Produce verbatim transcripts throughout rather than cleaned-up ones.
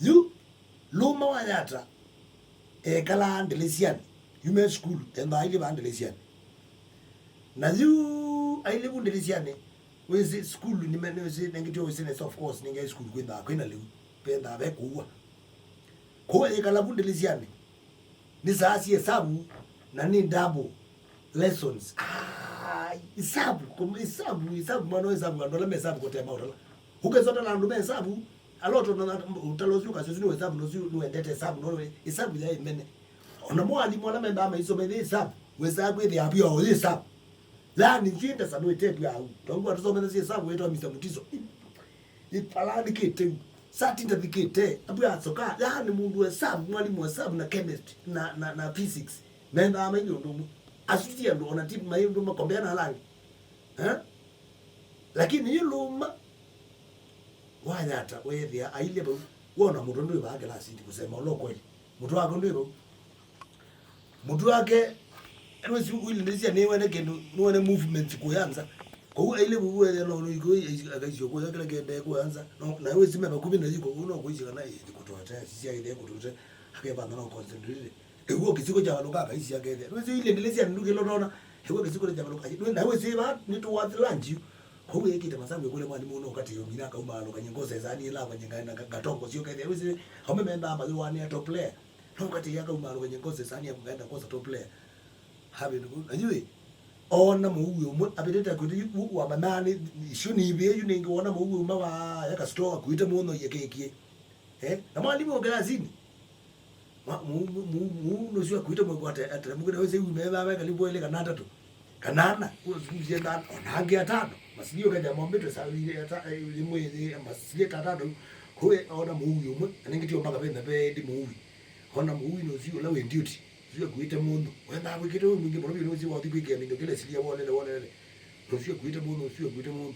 Yu Luma wa Yata ekalaa ndĩlĩsyanĩ, yume sukulu, endaa ailye vaa ndĩlĩsyanĩ. Na yu ailye vu ndĩlĩsyanĩ, wĩsĩ sukulu nĩme-, nĩwĩsĩ nengĩtio wĩsĩ nesa, of course, nĩngĩ sukulu kwĩthaa kwĩna lĩu, pendaa ve kũua. Kũu ekala vu ndĩlĩsyanĩ, nĩ saa sya ĩsavu na nĩ double lessons. Ah, ĩsavu, kũm-, ĩsavu, ĩsavu, mwana wa ĩsavu, andũ ala me ĩsavu kũtema ũtala. Ũkesotela andũ me ĩsavu, ala ũtona na ũtala ũsu ũkasya ũsu nĩ wa ĩsavu, na ũsu nĩwendete ĩsavu, no ĩsavu ya ĩmene. Ona mwalimũ ala mendaa maisomethya ĩsavu, wĩsaa kwĩthĩa apia o ĩsavu. Yaani, nzinde sa nũĩtetw'a au. Tongu atũsomethasya ĩsavu wĩtwa Mister Mutiso. Ĩpalaanĩkĩte u. Satinda thikĩte. Abu asoka. Yaani, mũndũ wa ĩsavu, mwalimũ wa ĩsavu na chemistry na, na, na physics. Mendaa mainye ũndũ ũmwe. Asu ti andũ ona ti maĩ ũndũ makombea na ala angĩ. Eh? Lakini yu Luma wa Yata weethĩa ailye vau. Wona mũtwe ndwĩ vaa kĩlasini kusema ũla ũkweli. Mũtwe wake ndwĩ vau. Mũtwe wake, nĩwĩsĩ ũilĩndĩsya nĩwene kĩndũ, nĩwene movements kũya nza. Kwoou ailye vau weethĩa no, no, iko, akaisyo kũya kĩla kĩendee kũya nza. No, na wĩsĩ me vakuvĩ na yu, kwoou no kũisye kana, "Ĩĩ, nĩkũtoete, sisya ĩthĩa kũtoete." Akevana no concentrate. Ĩw'o kĩsiko kya valũka akaisya akethĩa. Nĩwĩsĩ ile ndĩlĩsya nduke lotona. Ĩw'o kĩsiko kya valũka. Na wĩsĩ va nĩ towards lunch yu. Kwoou ĩkĩte masavu kũle mwalimũ no katĩ yo mina kauma alũkanye ngose sani ĩla kwenye ngaenda ngatongosyo kethĩa. Wĩsĩ, aume mendaa mayũanĩa top layer. No katĩ ya kauma alũkanye ngose sani ya ngaenda kosa top layer. Have it good. Ayui. Ona mũuĩ ũmwe apĩtĩte kwĩtĩ yu wa manani. Sio ni ibe yu ningi wona mũuĩ ũmwe wa ya ka store akuite mũno yekekie. Eh? Na mwalimũ wa kilasini. Mwa-, mu-, mu-, mu-, mu-, nũsu akuĩte mwĩkwate ateremũkĩte wĩsĩ ume vava kalibu ele kana atatũ. Kana ana, kũo sukulu syenda, ona angĩ atano. Masilio kenda mombĩtwe sa-, ile ata-, eh, ĩmwe, eh, masilio ta atano. Kũu ona mũuĩ ũmwe, anengĩtio mpaka venda ve ĩndĩ mũuĩ. Ona mũuĩ nũsu ũla wĩ duty. Nũsu akuĩte mũndũ. Wenda wĩkĩte wĩ mwingĩ mũno, nũsu wathi kwĩkĩa mindo kĩla silia wonele, wonele. Nũsu akuĩte mũndũ, nũsu akuĩte mũndũ.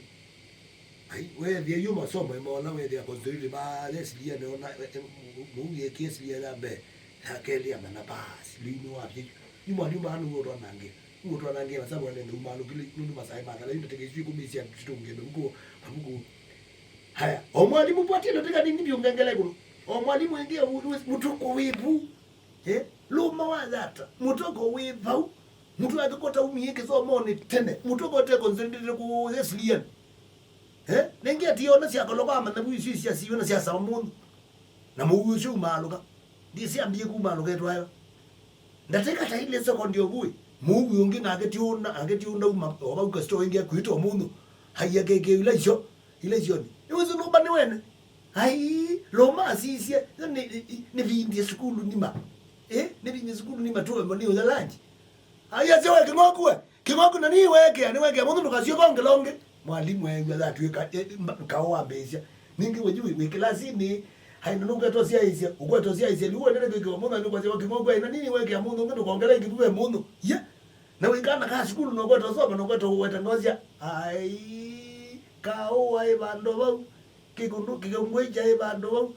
Ai, weethĩa yu masomo ĩmola weethĩa concentrate ba yesilia neona, eh, eh, mu-, mu-, mu-, yekie silia ya mbee, ya kelĩ ya mana basi, lĩu nĩ wavye. Yu mwalimu baa nũũ ũtwanangĩa. Nũũ ũtwanangĩa masabu ane nũũ malũkile, nũndũ masaĩ makala, yu ndatĩka isu ikũmi sya tũtũngĩe mavuku, mavuku. Haya, o mwalimu bwatile tĩka nini vyũ ngengele ĩkũlũ. O mwalimu ĩngĩ, mũtuko wĩ vu. Eh? Luma wa Yata. Mũtuko wĩ vau. Mũtwe wake kota umie kĩsomonĩ tene. Mũtwe kote concentrate kũya siliani. Eh? Nengĩ ationa sya koloka amanya vu isu sya siwe na sya sawa mũndũ. Na mũuĩ ũcio umaalũka. Ndĩsyambie kumaalũka etwayo. Ndatĩka ta ile sekondi ũvui. Mũuĩ ũngĩ nake tiũna, nake tiũna uma o vau kasito ĩngĩ akwĩtwa mũndũ. Haia keke ila isyo, ila isyoni. Nĩwĩsĩ Luma nĩ wene. Ai, Luma asisye, nĩ, nĩ, nĩvindie sukulu nima. Eh, nĩvindie sukulu nima tuwe moni ũya lunch. Ai, asya we Kĩng'oku we. Kĩng'oku na nĩ wekea, nĩ wekea mũndũ ndũkasyo kongela ũngĩ. Mwalimu eew'a yatwĩka, eh, mba-, kao wambĩĩsya. Ningĩ we yu wĩ, wĩ kĩlasinĩ, ai, na nũkwetwa syaĩsya, ũkwetwa syaĩsya, liu wendele kwĩkĩwa mũndũ, nĩ kwasya wa Kĩng'oku, ai, na nini wekea mũndũ ũngĩ ndũkongela ĩngĩ vuve mũndũ. Ye. Na wĩ kana ka sukulu, nũkwetwa soma, nũkwetwa ũweta ngosya. Ai, kao waĩ vandũ vau. Kĩkũndũ, kĩkũngũĩ kyaĩ vandũ vau.